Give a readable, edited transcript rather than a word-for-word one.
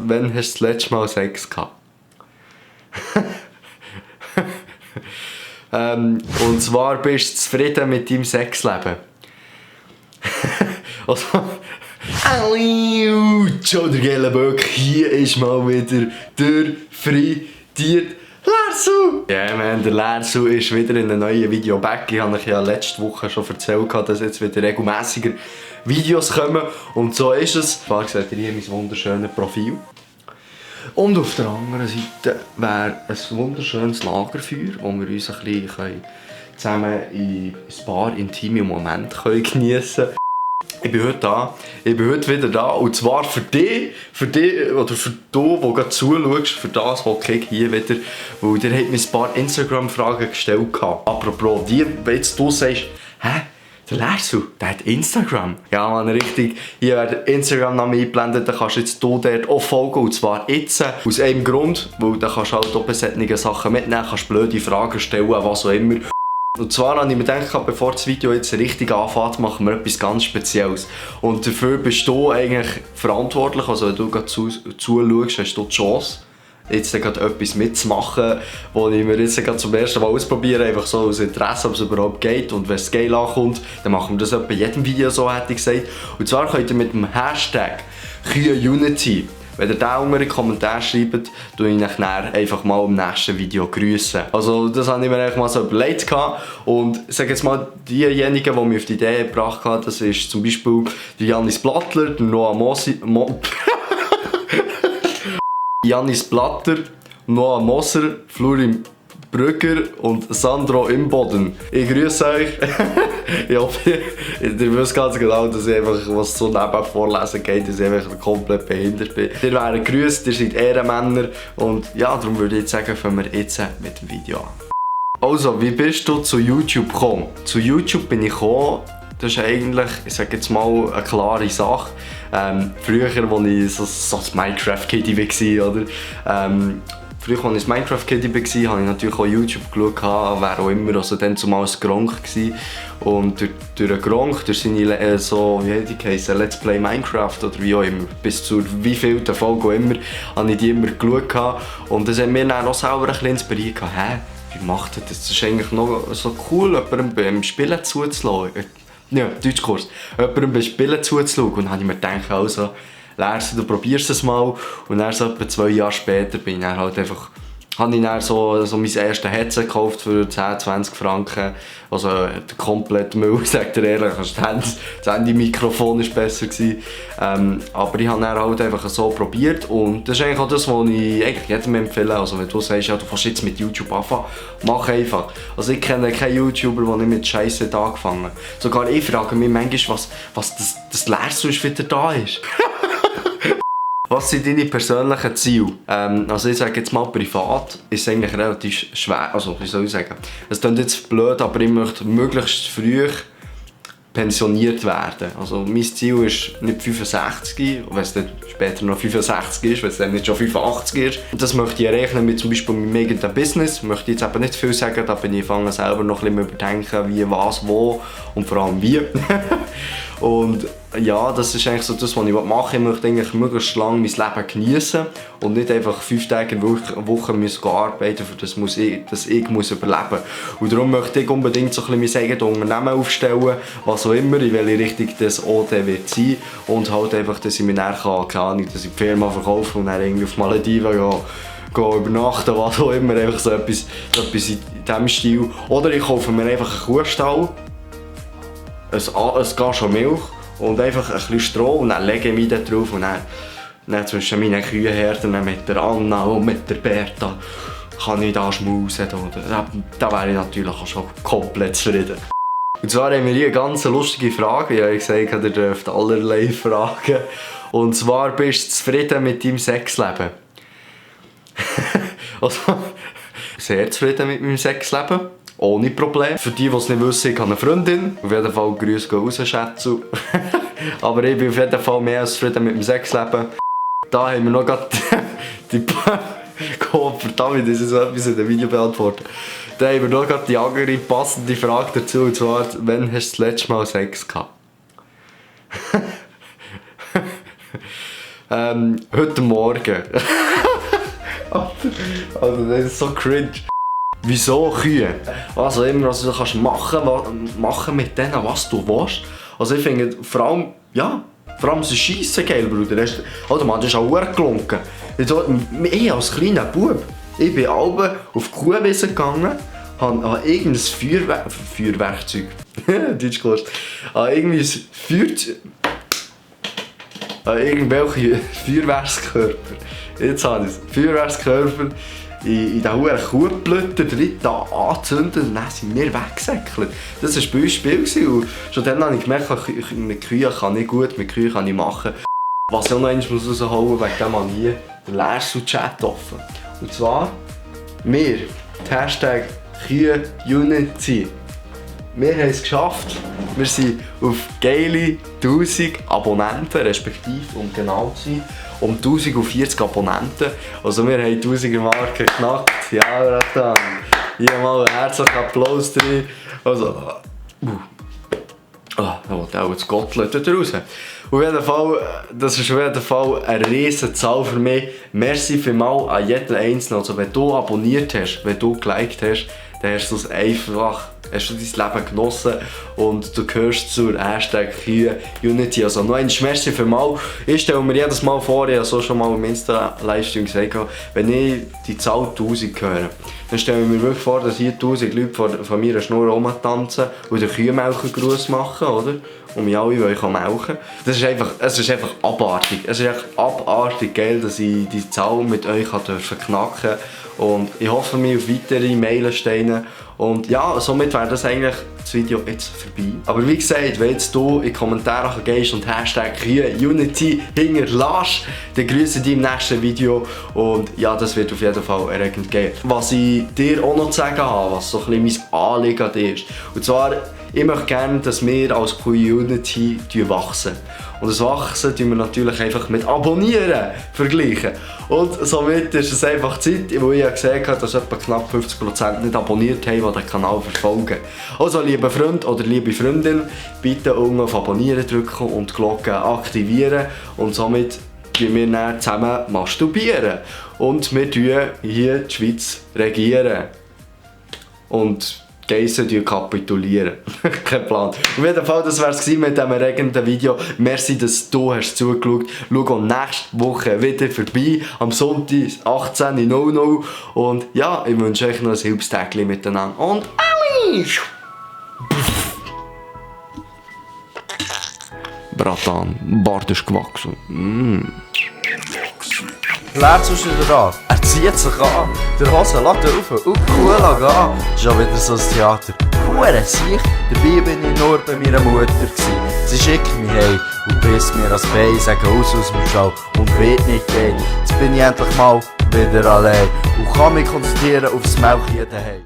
wann hast du das letzte Mal Sex gehabt? Und zwar bist du zufrieden mit deinem Sexleben. Also, Joe der Gellenböck, hier ist mal wieder der frittierte Lersu! Ja, man, der Lersu ist wieder in einem neuen Video back. Ich habe euch ja letzte Woche schon erzählt, dass jetzt wieder regelmäßiger Videos kommen. Und so ist es. Zwar seht ihr hier mein wunderschönes Profil. Und auf der anderen Seite wäre ein wunderschönes Lagerfeuer, wo wir uns ein bisschen zusammen in ein paar intime Momente geniessen können. Ich bin heute da. Ich bin heute wieder da. Und zwar für dich oder für du, der gerade zuschaust, für das, was ich hier wieder. Weil ihr habt mir ein paar Instagram-Fragen gestellt. Apropos, die, wenn jetzt du sagst, hä? Der Lersu, der hat Instagram. Ja, man, richtig. Hier wird Instagram-Name eingeblendet, dann kannst du jetzt dort auch folgen. Und zwar jetzt. Aus einem Grund, weil dann kannst du halt auch solche Sachen mitnehmen, kannst blöde Fragen stellen, was auch immer. Und zwar habe ich mir gedacht, bevor das Video jetzt richtig anfängt, machen wir etwas ganz Spezielles. Und dafür bist du eigentlich verantwortlich. Also wenn du gerade zuschaust, hast du die Chance, jetzt gerade etwas mitzumachen, wo ich mir jetzt gerade zum ersten Mal ausprobiere, einfach so aus Interesse, ob es überhaupt geht. Und wenn es geil ankommt, dann machen wir das bei jedem Video so, hätte ich gesagt. Und zwar könnt ihr mit dem Hashtag QUnity, wenn ihr da unten in die Kommentare schreibt, tue ich euch einfach mal im nächsten Video grüßen. Also das habe ich mir eigentlich mal so überlegt. Und ich sage jetzt mal, diejenigen, die mich auf die Idee gebracht haben, das ist zum Beispiel Janis Blattler, Noah Janis Blatter, Noah Moser, Florin Brügger und Sandro Imboden. Ich grüße euch. Ich hoffe, ihr wisst ganz genau, dass ich einfach, was so nebenbei vorlesen geht, dass ich einfach komplett behindert bin. Ihr werdet gegrüßt, ihr seid Ehrenmänner und ja, darum würde ich jetzt sagen, fangen wir jetzt mit dem Video an. Also, wie bist du zu YouTube gekommen? Zu YouTube bin ich gekommen, das ist eigentlich, ich sage jetzt mal, eine klare Sache. Früher, als ich so ein Minecraft-Kitty war, oder? Früher, als ich ein Minecraft-Kitty war, habe ich natürlich auch YouTube geschaut, wer auch immer, also dann zumal ein Gronk gewesen. Und durch den Gronk, durch seine, so, wie heisst die, Let's Play Minecraft oder wie auch immer, bis zur wievielten Folge auch immer, habe ich die immer geschaut. Und das hat mir dann auch selber ein bisschen inspiriert. Hä, wie macht er das? Das ist eigentlich noch so cool, jemandem beim Spielen zuzuschauen. Ja, Deutschkurs. Jemandem beim Spielen zuzuschauen. Und dann habe ich mir gedacht, also, lernst du probierst es mal. Und dann so etwa 2 Jahre später bin ich dann halt einfach, habe ich dann so mein erstes Headset gekauft für 10, 20 Franken. Also komplett Müll, sagt er ehrlich. Das Handy-Mikrofon war besser gewesen. Aber ich habe dann halt einfach so probiert. Und das ist eigentlich auch das, was ich eigentlich jedem empfehle. Also wenn du sagst, ja, du kannst jetzt mit YouTube anfangen, mach einfach. Also ich kenne keinen YouTuber, der nicht mit Scheiße angefangen hat. Sogar ich frage mich manchmal, was das Lersu ist, wieder da ist. Was sind deine persönlichen Ziele? Also ich sage jetzt mal privat, ist es eigentlich relativ schwer, also wie soll ich sagen, es klingt jetzt blöd, aber ich möchte möglichst früh pensioniert werden. Also mein Ziel ist nicht 65, wenn es dann später noch 65 ist, wenn es dann nicht schon 85 ist. Und das möchte ich erreichen mit zum Beispiel meinem eigenen Business. Möchte jetzt eben nicht viel sagen, da bin ich selber noch ein bisschen überdenken, wie, was, wo und vor allem wie. Und ja, das ist eigentlich so das, was ich mache. Ich möchte eigentlich möglichst lange mein Leben genießen und nicht einfach 5 Tage in der Woche arbeiten, für das ich muss überleben. Und darum möchte ich unbedingt so ein bisschen mein eigenes Unternehmen aufstellen, was auch immer, in welche Richtung das auch wird sein. Und halt einfach, dass ich mir dann keine Ahnung, dass ich die Firma verkaufe und dann irgendwie auf Malediven gehen übernachten, was auch immer, einfach so etwas in diesem Stil. Oder ich kaufe mir einfach einen Kuhstall, ein Glas Milch und einfach ein bisschen Stroh und dann lege ich mich da drauf und dann zwischen meinen Kühenherden mit der Anna und mit der Berta kann ich da schmusen. Da wäre ich natürlich auch schon komplett zufrieden. Und zwar haben wir hier eine ganz lustige Frage. Ich habe gesagt, ihr dürft allerlei fragen. Und zwar, bist du zufrieden mit deinem Sexleben? Also, sehr zufrieden mit meinem Sexleben. Ohne Problem. Für die es nicht wissen, ich habe eine Freundin. Auf jeden Fall Grüße gehen raus, Schätzu. Aber ich bin auf jeden Fall mehr als zufrieden mit dem Sexleben. Da haben wir noch gerade die... Verdammt, das ist so etwas in dem Video beantworten. Da haben wir noch gerade die andere passende Frage dazu. Und zwar, wann hast du das letzte Mal Sex gehabt? Heute Morgen. Also das ist so cringe. Wieso Kühe? Also immer, was du kannst machen mit denen, was du willst. Also ich finde vor allem so Scheissen geil, Bruder. Also man, das ist auch gelunken. Ich als kleiner Bub, ich bin auf die Kuhwiese gegangen, habe irgendein Feuerwerkzeug, Deutsch gelernt, irgendwelche Feuerwerkskörper. Jetzt habe ich es. Feuerwerkskörper in den hohen Kuhblüten drin anzünden und dann sind wir weggesäckelt. Das war bei uns Spiel und schon dann habe ich gemerkt, mit Kühen kann ich gut, mit Kühen kann ich machen. Was ich auch noch einmal rausholen muss, wegen dem habe ich hier den Lehrstuhl-Chat offen. Und zwar, wir, die Hashtag Kühe-Unity. Wir haben es geschafft. Wir sind auf geile 1000 Abonnenten, respektive um genau zu sein, um 1040 Abonnenten. Also wir haben die 1000er Marke geknackt. Ja, Ratan. Hier mal einen herzlichen Applaus drin. Also, da will auch das Gottlet da raus. Auf jeden Fall, das ist auf jeden Fall eine riesen Zahl für mich. Merci vielmals an jeden Einzelnen. Also wenn du abonniert hast, wenn du geliked hast, dann hast du es einfach, hast du dein Leben genossen und du gehörst zur Hashtag Unity. Also noch einmal merci vielmals. Ich stelle mir jedes Mal vor, ich habe so schon mal im Insta-Livestream gesagt, wenn ich die Zahl 1000 höre, dann stelle ich mir wirklich vor, dass hier 1000 Leute von mir Schnur rumtanzen und den Kühlmelkergruß machen, oder? Und mich alle melken. Es ist einfach abartig. Es ist echt abartig geil, dass ich die Zahl mit euch knacken durfte. Und ich hoffe mir auf weitere Meilensteine. Und ja, somit wäre das eigentlich das Video jetzt vorbei. Aber wie gesagt, wenn jetzt du in die Kommentare gehst und Hashtag Unity hinterlässt, dann grüße ich dich im nächsten Video. Und ja, das wird auf jeden Fall erregend geil. Was ich dir auch noch zu sagen habe, was so ein bisschen mein Anliegen an dir ist. Und zwar, ich möchte gerne, dass wir als Community wachsen. Und das Wachsen tun wir natürlich einfach mit Abonnieren vergleichen. Und somit ist es einfach Zeit, wo ich gesehen habe, dass etwa knapp 50% nicht abonniert haben, die den Kanal verfolgen. Also liebe Freund oder liebe Freundin, bitte unten auf Abonnieren drücken und die Glocke aktivieren. Und somit tun wir dann zusammen masturbieren. Und wir tun hier die Schweiz regieren. Und Geissen kapitulieren. Kein Plan. Auf jeden Fall, das war es mit diesem erregenden Video. Merci, dass du hast zugeschaut. Schau auch nächste Woche wieder vorbei. Am Sonntag 18:00 Uhr. Und ja, ich wünsche euch noch ein Hilfstägchen miteinander. Und alles! Bratan, Bart ist gewachsen. Lehrt sonst wieder an. Er zieht sich an. Der Hose lässt auf und cool gehen. Das ist schon wieder so ein Theater. Hure sich. Dabei bin ich nur bei meiner Mutter gsi. Sie schickt mich heim und bisst mir ans Bein, sagt aus dem Stall und wird nicht gehen. Jetzt bin ich endlich mal wieder allein und kann mich konzentrieren auf das Melkchen daheim.